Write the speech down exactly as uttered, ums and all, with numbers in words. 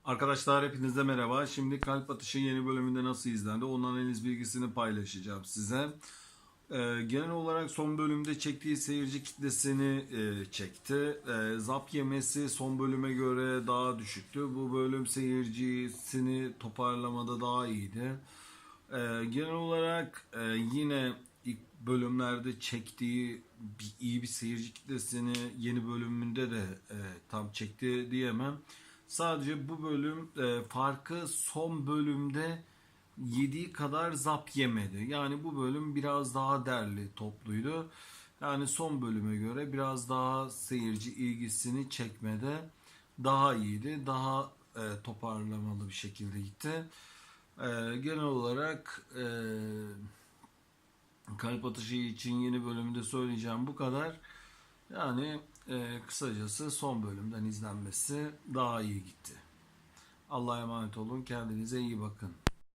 Arkadaşlar, hepinize merhaba. Şimdi Kalp Atışı yeni bölümünde nasıl izlendi, onun analiz bilgisini paylaşacağım size. Ee, genel olarak son bölümde çektiği seyirci kitlesini e, çekti. Ee, zap yemesi son bölüme göre daha düşüktü. Bu bölüm seyircisini toparlamada daha iyiydi. Ee, genel olarak e, yine ilk bölümlerde çektiği bir, iyi bir seyirci kitlesini yeni bölümünde de e, tam çekti diyemem. Sadece bu bölüm e, farkı son bölümde yediği kadar zap yemedi. Yani bu bölüm biraz daha derli topluydu. Yani son bölüme göre biraz daha seyirci ilgisini çekmede daha iyiydi. Daha e, toparlamalı bir şekilde gitti. E, genel olarak e, Kalp Atışı için yeni bölümde söyleyeceğim bu kadar. Yani e, kısacası son bölümden izlenmesi daha iyi gitti. Allah'a emanet olun. Kendinize iyi bakın.